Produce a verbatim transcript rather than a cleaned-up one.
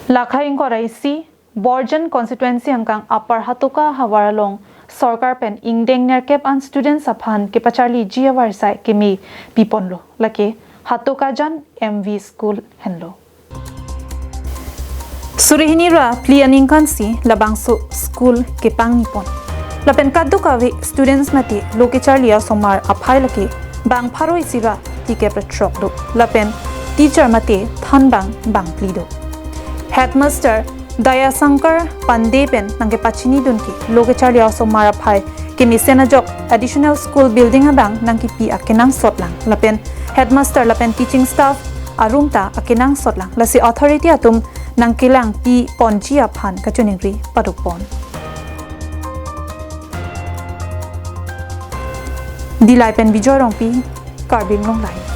Lakha ingkoi ra isi, Borjan constituency angkang Upper Hatoka havar along sorkar pen ingdeng nerkep an students aphan kepacharliji avarsai keme piponlo. Lake Hatokajan M V school henlo. Suri hini ra phli aningkan si labangso school kepangnipon. Lapen kadokave students mate lo kecharli asomar aphai lake bang pharo isi ra tikep ra throk do. Lapen teacher mate thanbang bangphli do. Headmaster Dayasankar Pandey pen nangkepachinidun ke lo kecharli asomar aphai kemesen ajok additional school building abang nangkepi akenangsot lang. Lapen headmaster lapen teaching staff arum ta akenangsot lang. Lasi authority atum nangkelangpiponji aphan kachiningri padopon. Dillai pen Bijoy Rongpi, Karbi Anglong Live.